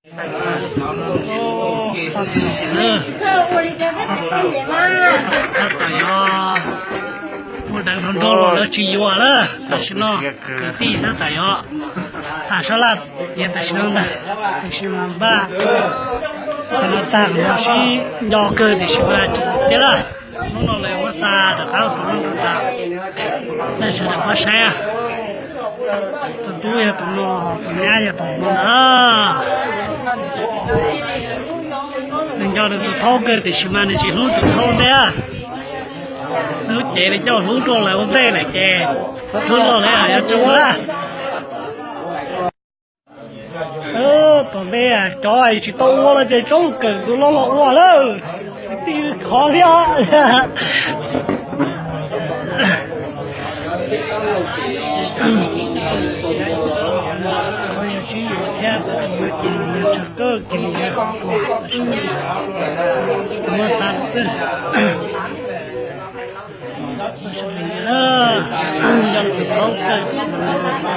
Tab tom yog muaj deev nrog nrog los lawv tsis yuav lawm, tam sim no kwv tij tab tom yog tham sab laj tiav tam sim no ntag, tiam sis mas npaj qhov no tag los sib nco kawg tiam sis mas tsis tiav lawm. Hnub no lawv muab xa rov qab rau lub nroog tas, nej sawv daws pab saib, tus tub yog tus no, tus nyab yog tus no ntag. Nws nco nws tus thaub kawg tiam sis mas nws tsis hlub tus thaub ntej. Hlub cev li coj hlub rau lawv ua ntej lawm ces hlub loj lawm yuav tsum ua lawm. Tom ntej cov tsis tau ua los ces tsaub kawm tus loj los ua lawm, tij khov thiab. Qhov yog sib yuav thiab tsis yuav ces yog tsawg kawg ces yog muab xa xwb. Nco tus thaub kawg,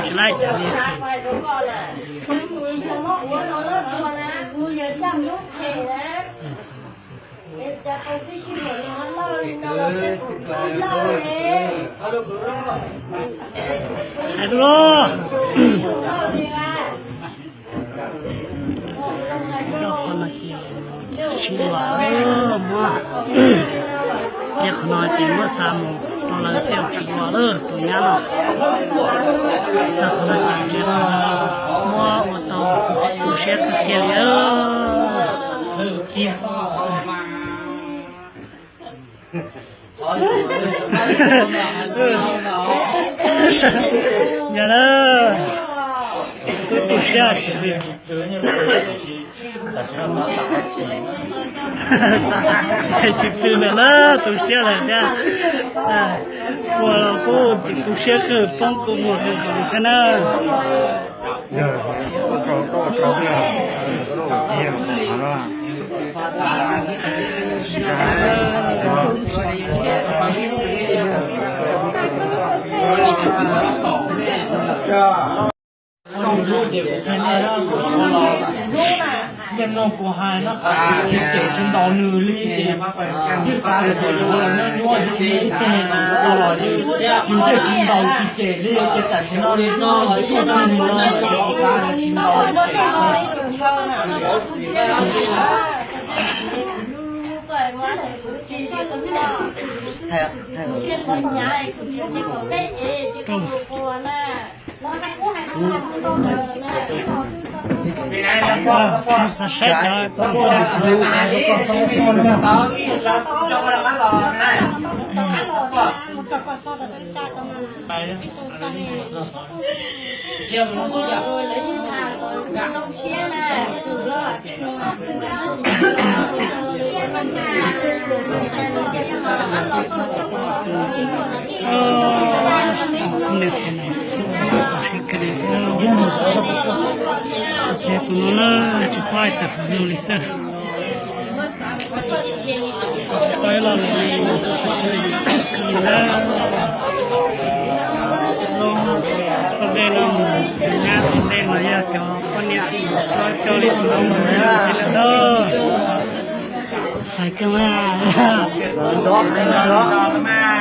tsis laib cas li. Hais tus los. Qhov no ces tsis yuav, muab, qhov no ces muab xa mus rau lawv tej tsis yuav lawm tus nyab no. Xa qhov no ces muab ua tau tu siab kawg kiag li. Yog lawm, tu siab tsis pw, tsis pw lawm na, tu siab lawm thiab. Ua los kuj tsis tu siab kawg, poob kua muag kawg nkaus li thiab na. Nyob no kuv hais no, tsis cem tsis ntaus nws li ces yeej xav tias yuav los nyob nyuaj ib teg no los yeej, yus yeej tsis ntaus tsis cem li ces tam sim no li no los tuaj txog nws no xav tias tsis ntaus tsis cem. Txiv tus no na tsis paub hais tias tus yug li xwb. Tsis paub ib lo lus li, tab sis yus txawj khwv na. Lub poj dej no mus nyab tom ntej mas yog cov poj niam tso coj li tus no mus xwb lawm na. Hais kawg mas.